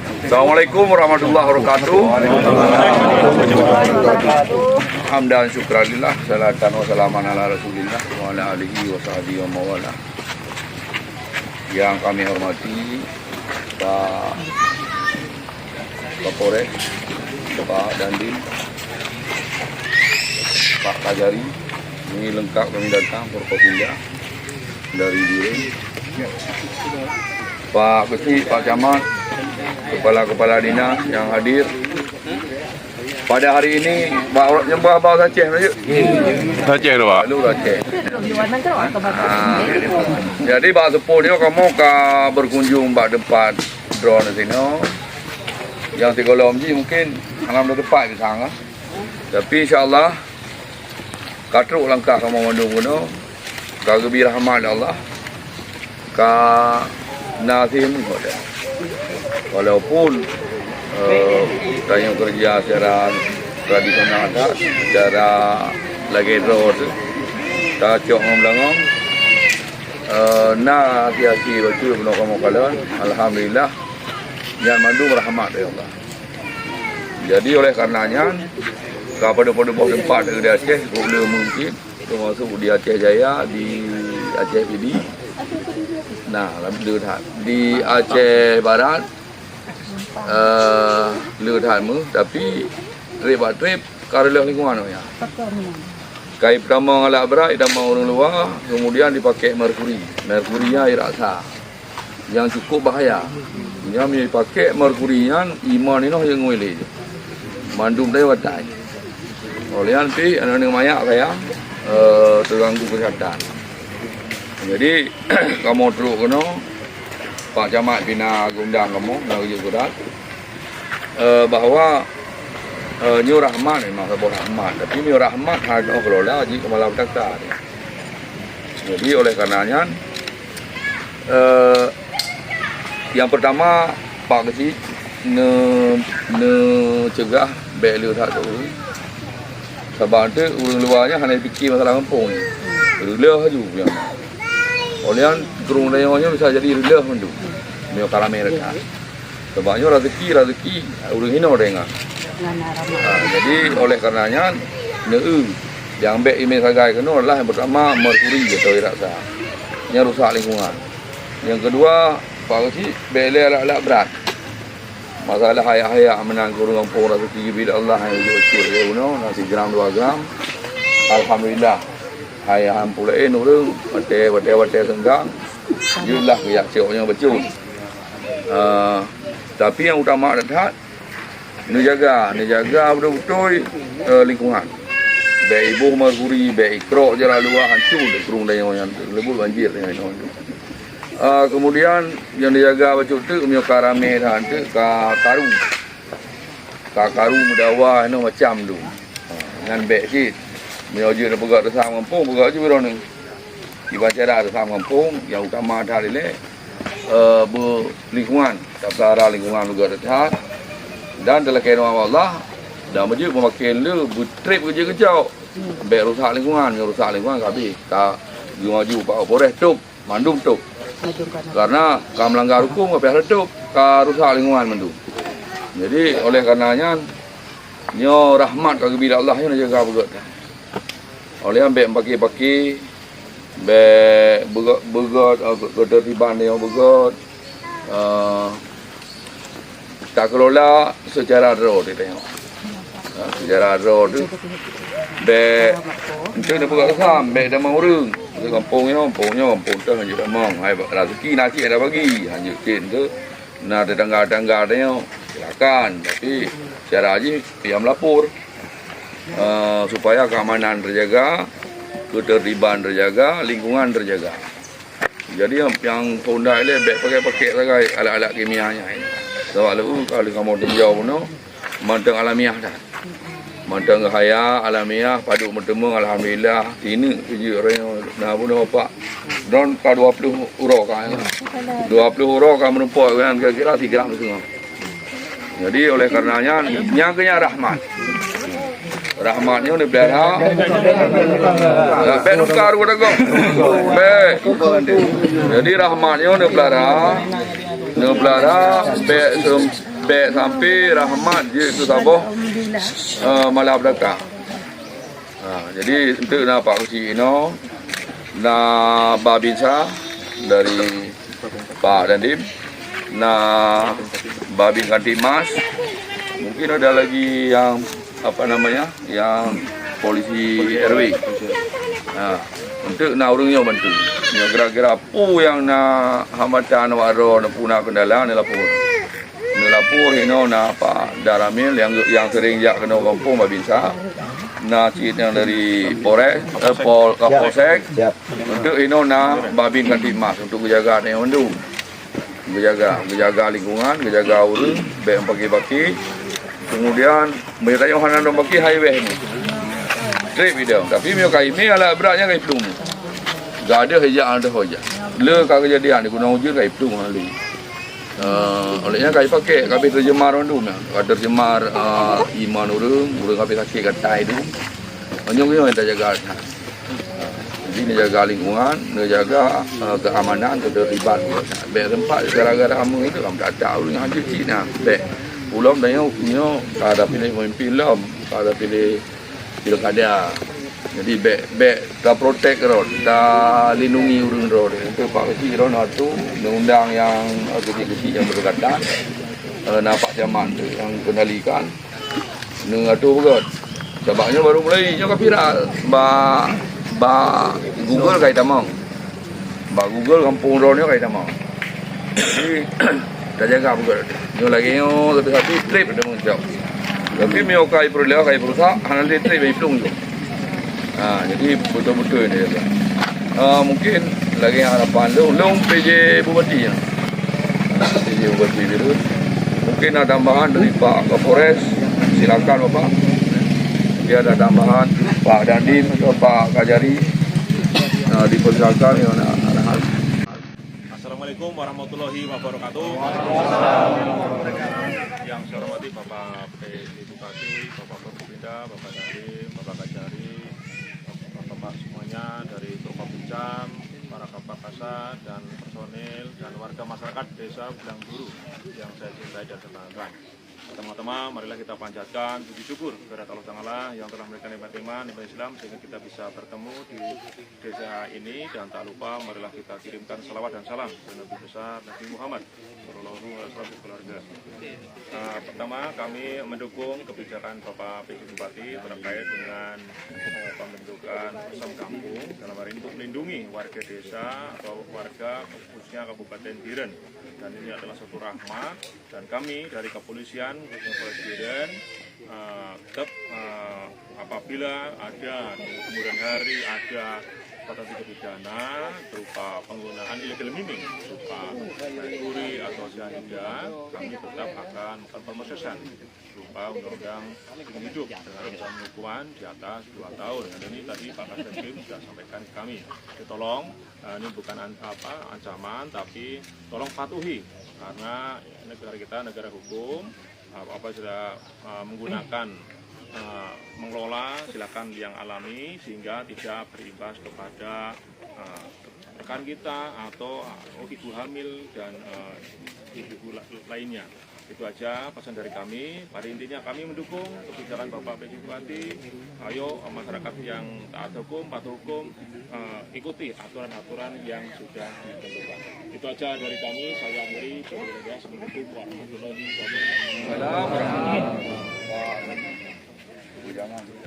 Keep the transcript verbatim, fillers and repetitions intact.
Assalamualaikum warahmatullahi wabarakatuh. Hamdan syukran lillah, salatan wa salaman ala Rasulillah wa ala alihi wa sahbihi wa mawalah. Yang kami hormati Pak Kapolres, Pak Dandim, Pak Kajari, ini lengkap kami datang, Forkopimda dari Biren. Pak Kecil, Pak Camat, kepala-kepala dinas yang hadir. Pada hari ini, Pak, nyembah bak Aceh, Pak. Aceh tu, Pak. Lalu Aceh. Ah, jadi, bak seupôt nyoe kamoe ka berkunjung bak tempat droeneuh sinoe. Nyang sigohlom jih mungkin hana teumpat pisang lah. Tapi insya Allah, ka trok langkah kamoe mandum keunoe, ka geubri rahmat lé Allah, ka na seumeung watèe. Walaupun, eh, tanyoe keureuja secara tradisional that, secara lagèe droe teuh, tacok ngon beulangong, eh, na akhé-akhé bacut bunoe kamoe kalon, alhamdulillah, nyan mandum rahmat dari Allah. Jadi, oleh karena nyan, ka padub-padub boh teumpat di Aceh, rot le mungkin, termasuk di Aceh Jaya, di Aceh Pidie. Nah, le that. Di Aceh Barat, eh, le that meuh, tapi trép bak trép ka reuloh lingkungan awaknyan. Kai peutamong alat brat, peutamong ureueng luwa, kemudian dipaké merkuri. Merkuri nyan irak sa. Nyang cukup bahaya. Nyang meunyo jipaké merkuri nyan, iman inoe nyang ngui lé. Mandum daya batai. Oleh nyan pih, aneuk-aneuk manyak sayang, eh, teuganggu keusehatan. Jadi, kamoe trok keunoe, Pak Camat pih na geundang kamoe, na geujok surat. Eh, bahwa, eh, nyoe rahmat, memang saboh rahmat. Tapi nyoe rahmat hana kelola jih keu malapetaka. Jadi, oleh karena nyan, eh, nyang peurtama, Pak Keuchik neu-, neuceugah bèk le that ureueng. Sabab eunteuk ureueng luwa nyan hana jipike masalah gampông. Reuloh laju nyan. Oleh nyan, krueng tanyoe nyoe bisa jadi reuloh mandum. Meunyoe ka ramè that. Sabab nyoe raseuki, raseuki ureueng hinoe teuingat. Ha, jadi, oleh karena nyan, neu-eu nyang bèk imè sagai keunoe adalah nyang peurtama merkuri atau irak sa. Nyan rusak lingkungan. Nyang keudua, Pak Keuchik, bèk lé alat-alat brat. Masalah hayak-hayak meunan keu ureueng gampông raseuki geubri lé Allah nyang jeuet cit lé unoe, na sigram dua gram. Alhamdulillah. Hai, han peureulèe ureueng, watèe, watèe, watèe seunggang, jeuet lah geujak cok nyoe bacut. Ah, tapi nyang utama that-that, neujaga, neujaga beutôi-beutôi, eh, lingkungan. Bèk iboh merkuri, bèk ikrok jalan luwa, hanco krueng tanyoe nyan, leubeh banjir tanyoe nyoe. Ah, kemudian, nyang neujaga bacut teuk, meunyoe ka ramè that teuk, ka karu. Ka karu meudawa nyoe macam tu. Ha, nyan bèk cit. Meunyoe jeuet neupeugöt reusam gampông, peugöt jih droeneuh. Kiban cara reusam gampông, nyang utama that ilèe, eh, beu lingkungan, tapeulihara lingkungan beugöt that. Dan talakèe ngon Allah, dan meujeuet peumaken le beutrép keujeuet keucok. Bèk rusak lingkungan, meunyoe rusak lingkungan ka habéh. Ka geumaju Pak Kapolres top. Mandum top. Mandum ka na. Karena ka meulanggar huköm, ka payah top, ka rusak lingkungan mandum. Jadi, oleh karena nyan, nyoe rahmat ka geubri lé Allah, nyoe neujaga beugöt. Oleh nyan bèk meupaké-paké, bèk beugöt, beugöt, eh, keuteurtiban nyoe beugöt. Eh, Takelola seucara droe teuh tanyoe. Ha, seucara droe teuh. Bèk, eunteuk neupeugah reusam, bèk tamong ureueng. Di gampông nyoe, gampông nyoe, gampông teuh hanjeuet tamong. Hai, raseuki na cit ada bagi, hanjeuet cit eunteuk. Na tetangga-tetangga tanyoe, silakan. Tapi, cara jih, payah meulapor. Eh, supaya keamanan terjaga, ketertiban terjaga, lingkungan terjaga. Jadi, nyang, nyang peundai lé bèk pakèk-pakèk sagai alat-alat kimia nyan. Sabab lheueh ka lheueh kamoe tinjau bunoe, mantong alamiah that. Mantong geuhayat, alamiah, padub meuteumèe, alhamdulillah, ineuk keujeuet ureueng na bunoe Pak. Droen ka dua ploh uroe ka, ya. Dua ploh uroe ka meurumpok nyan kira-kira sigram teungoh. Jadi, oleh karena nyan, nyan keuh nyan rahmat. Rahmat nyoe neupeulihara. Bèk nukar geutanyoe. Bèk. Jadi, rahmat nyoe neupeulihara. Neupeulihara, bèk sem-, Bèk sampai rahmat jeuet keu saboh, eh, malapetaka. Ha, jadi, enteuk na Pak Keuchik inoe, na Babinsa dari Pak Dandim, na Babin Kamtibmas, mungkin ada lagi yang, apa namanya, yang polisi R W. Ha, enteuk na ureueng nyoe bantu. Nyoe kira-kira peue nyang na hambatan awak droe, peue na kendala, neulapor. Neulapor inoe na Pak Daramil nyang, nyang sering jak keunoe gampông Babinsa. Na cit nyang dari Polres, eh, Pol-, Kapolsek. Siap. Enteuk inoe na Babin Kamtibmas untuk geujaga nyoe mandum. Geujaga, geujaga lingkungan, geujaga ureueng, bèk paki-paki. Kemudian, meunyoe tanyoe hana dong paki, hai weh ni. Trép idong. Tapi meunyoe ka imé alat brat nyan ka iplueng. Gadeuh ijak, gadeuh ijak. Le ka keujadian di Gunong Ujeuen ka iplueng hana lé. Eh, oleh nyan ka ipaké, ka abéh tercemar mandum nyan. Ka tercemar, eh, iman ureueng, ureueng ka abéh sakét gatai tu. Nyoe nyoe nyang tajaga. Jadi, neujaga lingkungan, neujaga, eh, keamanan, ketertiban. Bèk teumpat gara-gara ameue itu, lam data ureueng hanjeuet cit na. Bèk. Ulôn tanyoe nyoe ka tapiléh pemimpin lom, ka tapiléh pilkada. Jadi, bèk, bèk taprotek droe, talindungi ureueng droe. Untuk Pak Keuchik droe na tu, undang-undang nyang, eh, keuchik-keuchik nyang berdekatan, eh, na Pak Camat tu nyang kendalikan. Neuatoe beugöt. Sabab nyoe baru mulai, nyoe ka viral. Bak, bak Google ka itamong. Bak Google gampông droe nyoe ka itamong. Jadi, tajaga beugöt. Nyoe lagèe nyoe, tapi-tapi trép ada meucok. Tapi meunyoe ka ipeureulèe, ka ipeurusak, hana lé trép iplueng tu. Ha, jadi beutôi-beutôi ni. Ha, mungkin lagèe harapan lôn, lôn P J Bupati ya. Ha, P J Bupati Bireuen. Mungkin ada tambahan dari Pak Kapolres, silakan Bapak. Jika ada tambahan Pak Dandim atau Pak Kajari, ha, dipersilakan ya, nak arahan. Assalamualaikum warahmatullahi wabarakatuh. Yang saya hormati Bapak P J Bupati, Bapak Forkopimda, Bapak Dandim, Bapak Kajari, Bapak-bapak semuanya dari Forkopincam, para Kabak Kasat dan personil dan warga masyarakat Desa Bulangguru yang saya cintai dan banggakan. Pertama-tama, marilah kita panjatkan puji syukur kehadirat Allah Ta'ala yang telah memberikan nikmat iman, nikmat Islam, sehingga kita bisa bertemu di desa ini. Dan tak lupa, marilah kita kirimkan salawat dan salam ke Nabi besar, Nabi Muhammad sallallahu alaihi wasallam, keluarga. Ah, pertama, kami mendukung kebijakan Bapak P J Bupati terkait dengan, eh, pembentukan Pos Kampung, dalam hal ini untuk melindungi warga desa atau warga khususnya Kabupaten Bireuen. Dan ini adalah satu rahmat, dan kami dari kepolisian, khususnya Polres Bireuen, eh, tetap, eh, apabila ada di kemudian hari ada potensi pidana berupa penggunaan illegal mining, berupa merkuri atau cyanida, kami tetap akan melakukan pemrosesan berupa undang-undang lingkungan hidup dengan ancaman hukuman di atas dua tahun. Dan ini tadi Pak Kasdandim sudah sampaikan ke kami. Jadi tolong, eh, ini bukan an-, apa, ancaman, tapi tolong patuhi, karena negara kita negara hukum. Apa sudah, eh, menggunakan, eh, mengelola, silakan yang alami, sehingga tidak berimbas kepada, eh, rekan kita atau, eh, ibu hamil dan, eh, ibu-ibu la-, lainnya. Itu aja pesan dari kami. Pada intinya, kami mendukung kebijakan Bapak P J Bupati. Ayo, eh, masyarakat yang taat hukum, patuh hukum, eh, ikuti aturan-aturan yang sudah ditentukan. Itu aja dari kami. Saya akhiri. Assalamualaikum warahmatullahi wabarakatuh.